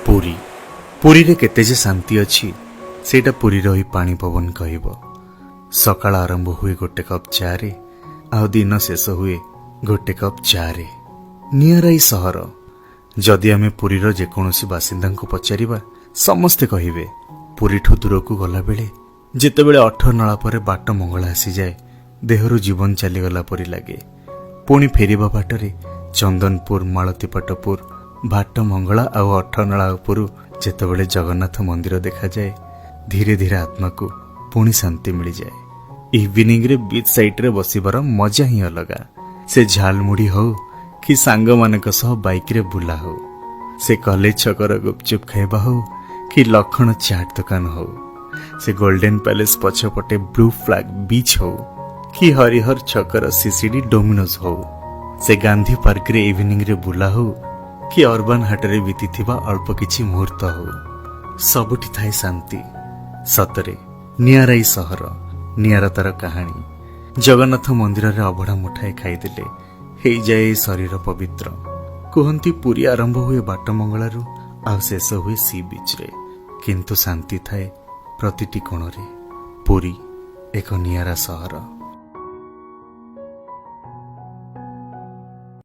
ପୁରୀ, ପୁରୀରେ କେତେ ଯେ ଶାନ୍ତି ଅଛି, ସେଇଟା ପୁରୀର ଏଇ ପାଣି ପବନ କହିବ। ସକାଳ ଆରମ୍ଭ ହୁଏ ଗୋଟେ କପ୍ ଚାରେ ଆଉ ଦିନ ଶେଷ ହୁଏ ଗୋଟେ କପ୍ ଚାରେ। ନିଆରା ଏଇ ସହର। ଯଦି ଆମେ ପୁରୀର ଯେକୌଣସି ବାସିନ୍ଦାଙ୍କୁ ପଚାରିବା, ସମସ୍ତେ କହିବେ, ପୁରୀଠୁ ଦୂରକୁ ଗଲାବେଳେ ଯେତେବେଳେ ଅଠରନଳା ପରେ ବାଟ ମଙ୍ଗଳା ଆସିଯାଏ, ଦେହରୁ ଜୀବନ ଚାଲିଗଲା ପରି ଲାଗେ। ପୁଣି ଫେରିବା ବାଟରେ ଚନ୍ଦନପୁର, ମାଳତୀପାଟପୁର, ବାଟ ମଙ୍ଗଳା ଆଉ ଅଠରନଳା ଉପରୁ ଯେତେବେଳେ ଜଗନ୍ନାଥ ମନ୍ଦିର ଦେଖାଯାଏ, ଧୀରେ ଧୀରେ ଆତ୍ମାକୁ ପୁଣି ଶାନ୍ତି ମିଳିଯାଏ। ଇଭିନିଂରେ ବିଚ୍ ସାଇଡ୍ରେ ବସିବାର ମଜା ହିଁ ଅଲଗା। ସେ ଝାଲମୁଢ଼ି ହଉ କି ସାଙ୍ଗମାନଙ୍କ ସହ ବାଇକ୍ରେ ବୁଲା ହଉ, ସେ କଲେଜ ଛକର ଗୁପଚୁପ୍ ଖାଇବା ହଉ କି ଲଖଣ ଚାଟ୍ ଦୋକାନ ହଉ, ସେ ଗୋଲ୍ଡେନ ପ୍ୟାଲେସ୍ ପଛପଟେ ବ୍ଲୁ ଫ୍ଲାଗ ବିଚ୍ ହଉ କି ହରିହର ଛକର ସିସିଡି ଡୋମିନୋଜ ହଉ, ସେ ଗାନ୍ଧୀ ପାର୍କରେ ଇଭିନିଂରେ ବୁଲା ହଉ କି ଅର୍ବାନ ହାଟରେ ବିତିଥିବା ଅଳ୍ପ କିଛି ମୁହୂର୍ତ୍ତ ହଉ, ସବୁଠି ଥାଏ ଶାନ୍ତି। ସତରେ ନିଆରା ଏଇ ସହର, ନିଆରା ତାର କାହାଣୀ। ଜଗନ୍ନାଥ ମନ୍ଦିରରେ ଅବଢ଼ା ମୁଠାଏ ଖାଇଦେଲେ ହେଇଯାଏ ଏ ଶରୀର ପବିତ୍ର। କୁହନ୍ତି, ପୁରୀ ଆରମ୍ଭ ହୁଏ ବାଟମଙ୍ଗଳାରୁ ଆଉ ଶେଷ ହୁଏ ସି ବିଚ୍ରେ, କିନ୍ତୁ ଶାନ୍ତି ଥାଏ ପ୍ରତିଟି କୋଣରେ। ପୁରୀ ଏକ ନିଆରା ସହର।